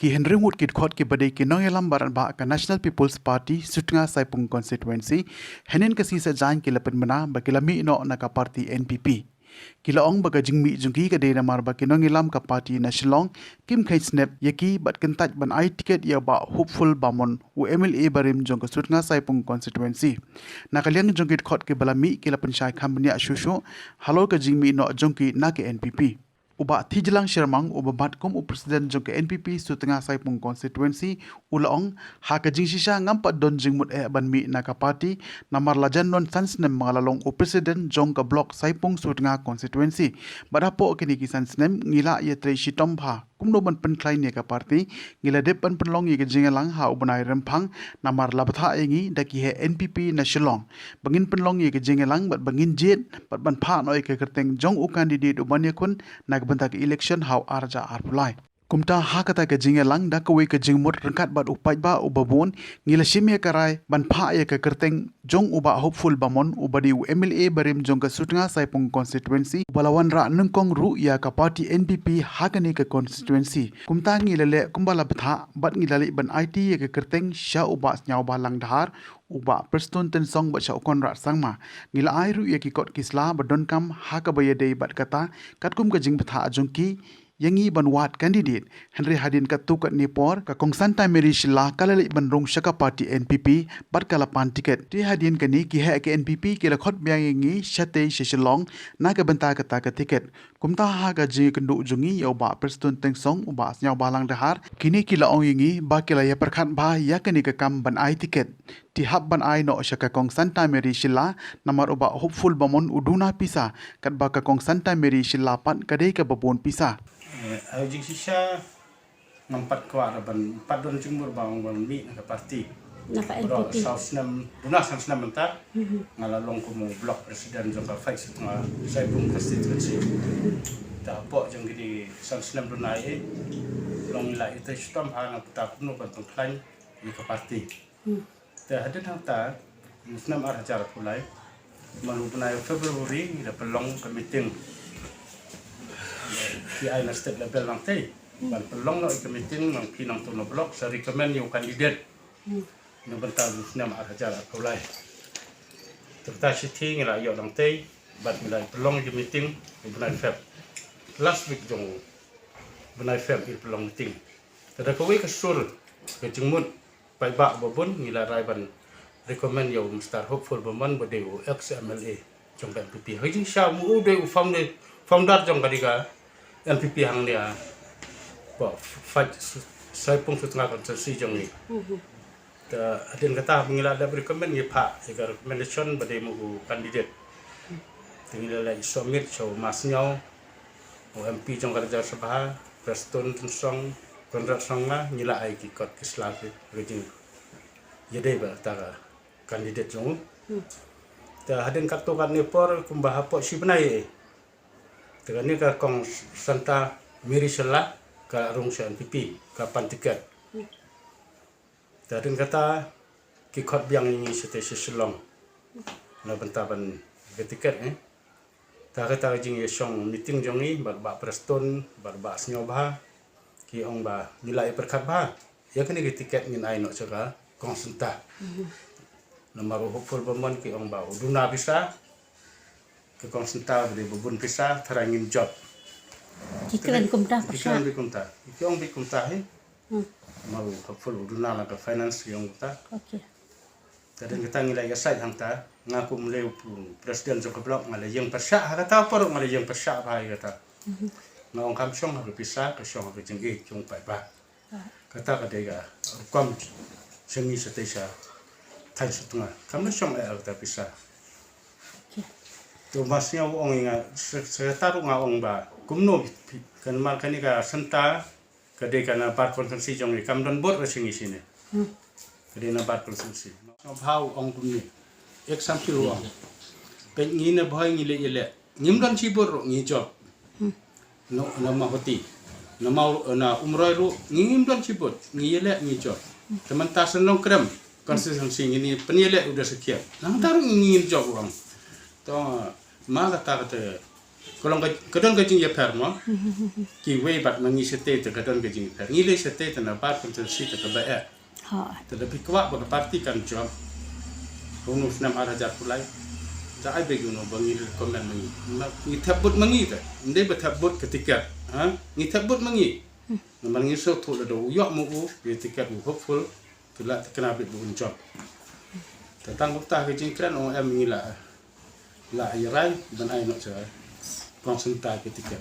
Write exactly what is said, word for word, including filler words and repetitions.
Ki hynriew ngut ki dkhot kiba dei ki nongïalam baroh ba ka National People's Party Sutnga Saipung Constituency, hynnin ka sngi Saitjaiñ ki la pynbna ba ki la mih noh na ka party N P P. Ki la ong ba ka jingmih jong ki ka dei namar ba ki nongïalam ka party na Shillong kim kheiñ snep ïa ki bad kyntait ban ai tiket ïa u Bah Hopeful Bamon, u M L A barim jong ka Sutnga Saipung Constituency. Na ka liang jong ki dkhot kiba la mih, ki la pynshai kham bniah shuh shuh halor ka jingmih noh jong ki na ka N P P. U Bah Thijlang Shermang, uba bat kum u president jong ka N P P Sutnga Saipung Constituency, u la ong, ha ka jingshisha ngam pat don jingmut eh ban mih na ka party, namar la jan don san snem ba nga la long u president jong ka block Saipung Sutnga Constituency. Bad hapoh kine ki san snem ngi la ïatrei shitom bha kumno ban pynkhlaiñ ïa ka party. Ngi la dep ban pynlong ïa ka jingïalang ha u bnai Rymphang, namar la bthah ïa ngi da ki heh N P P na Shillong ba ngin pynlong ïa ka jingïalang bad ba ngin jied bad ban phah noh ïa ka kyrteng jong u candidate uban ïakhun na ka bynta ka election ha u ar hajar arphew lai. Kumta ha kata ka jingïalang, da kawei ka jingmut ryngkat bad u paidbah uba bun, ngi la shim ïa ka rai ban phah ïa ka kyrteng jong u Bah Hopeful Bamon, uba dei u M L A barim jong ka Sutnga Saipung Constituency, uba la wanrah nyngkong ruh ïa ka party N P P ha kane ka constituency. Kumta ngi la leh kumba la bthah bad ngi la leit ban aiti ïa ka kyrteng sha u Bah Sniawbhalang Dhar, u Bah Prestone Tynsong bad sha u Conrad Sangma. Ngi la ai ruh ïa ki kot ki sla ba donkam ha kaba ïadei bad kata, katkum ka jingbthah jong ki ïa ngi ban wad candidate. Hynrei hadien katto katne por, ka Kong Santa Mary Shylla ka la leit ban rung sha ka party N P P bad ka la pan tiket. Te hadien kane, ki heh ka N P P ki la khot biang ïa ngi shatei sha Shillong na ka bynta kata ka tiket. Kumta ha ka jingïakynduh jong ngi ïa u Bah Prestone Tynsong, u Bah Sniawbhalang Dhar, kine ki la ong ïa ngi ba ki la ïapyrkhat bha ïa kane ka kam ban ai tiket. Te hap ban ai noh sha ka Kong Santa Mary Shylla, namar u Bah Hopeful Bamon u duna pisa, katba ka Kong Santa Mary Shylla pat ka dei kaba bun pisa. Eh, ha ka jingshisha ngam pat kwah ruh ban, pat don jingmut ba ong ban mih na ka party. Na ka Baroh N P P. Saw snem, duna san snem mynta, nga la long kum u block president jong ka Five Sutnga Saipung constituency. Te hapoh jong kine san snem duna hi, long ngi la ïatrei shitom bha na ka bynta kumno ban pynkhlaiñ ïa ka party. Te hadien hangta, u snem ar hajar arphew lai, man u bnai February ngi la pynlong ka meeting. Ki ai na state level nangtei ban pynlong noh ïa ka meeting, nang phi nangto na block sa recommend ïa u candidate na bynta u snem ar hajar arphew lai. Te kata shithi ngi la ïoh nangtei bad ngi la pynlong ïa ka meeting u bnai Feb. Last week jong u bnai Feb ngi pynlong meeting. Te da kawei ka sur ka jingmut paidbah ba bun, ngi la rai ban recommend ïa u Mister Hopeful Bamon, ba dei u ex M L A jong ka N P P. Ha ka jingshisha u dei u founder, founder jong kane ka N P P hangne ha, ba, Five Saipung Sutnga constituency jong ngi. Te hadien kata ba ngi la dep recommend, ngi phah ïa ka recommendation ba dei ma u candidate. Te ngi la leit submit sha u Masngiaw, u M P jong ka Rajya Sabha, Prestone Tynsong, Conrad Sangma, ngi la ai ki kot ki sla ki, ha ka jingïadei bad kata ka candidate jong u. Te hadien katto katne por kumba hapoh shi bnai, te kane ka Kong Santa Mary Shylla ka rung sha N P P, ka pan tiket. Te hadien kata ki khot biang ïa ngi shatei sha Shillong na bynta ban ïa ka tiket, eh. Te ha kata ka jingïashong meeting jong ngi bad Bah Prestone bad Bah Sniawbha, ki ong ba ngi la ïapyrkhat bha, ïa kane ka tiket ngin ai noh sha ka Kong Santa. Namar u Hopeful Bamon ki ong ba u duna pisa, ka Kong Santa ka dei ba bun pisa, tharai ngin jop. Ki kren kumta, ki kren pyrshah. Beit kumta. Ki ong beit kumta hi. Hmm. Namar u Hopeful u duna na ka finance, ki ong kumta. Okay. Te hadien kata ngi la ïasaid hangta, nga kum u president jong ka block nga la ïeng pyrshah, ha kata por nga la ïeng pyrshah bha ïa kata. Mhm. Nga ong kam shong ha ka pisa, ka shong ha ka jingïeit jong u paidbah. Ah. Kata ka dei ka rukom jong ngi shatei sha thaiñ Sutnga. Kam da shong eh ha kata pisa. Okay. Te u Masngiaw u ong ïa nga, sa, sa kata ruh nga ong ba kumno, kan mar kane ka Santa ka dei ka Nabar constituency jong ngi, kam don vote ruh sha ngi shane. Hmm. Ka dei Nabar constituency. Sniawbha u ong kumne. Ek Samsui u ong. Peit ngi na Bhoi ngi leh ïaleh. Ngim don shi vote ruh ngi jop. Hmm. Na, na Mawhati. Na Maw, na Umroi ruh ngim don shi vote. Ngi ïaleh ngi jop. Te mynta sha Nongkrem constituency ngin pynïaleh u da sakhiat. Nangta ruh ngin jop u ong. To ma kata kata Ka long ka, ka don ka jingïapher mo. Kiwei bad ma ngi shatei te ka don ka jingïapher. Ngi leh shatei te na bar constituency te kaba eh. Ha. Te da phi kwah ba ka party kan jop. Uno u snem ar hajar kulai. Da ai beg uno ba ngi recommend ma ngi. Ma ngi thep vote ma ngi te. Ym dei ba thep vote ka tiket. Ha? Ngi thep vote ma ngi. Namar ngi sngewthuh lada u ïoh ma u ïa tiket u hopeful. Te la te kena bit ba un jop. Te tang kumta ka jingkren ong em ngi la, la ïa rai ban ai noh sha Kong Syntai ka tiket.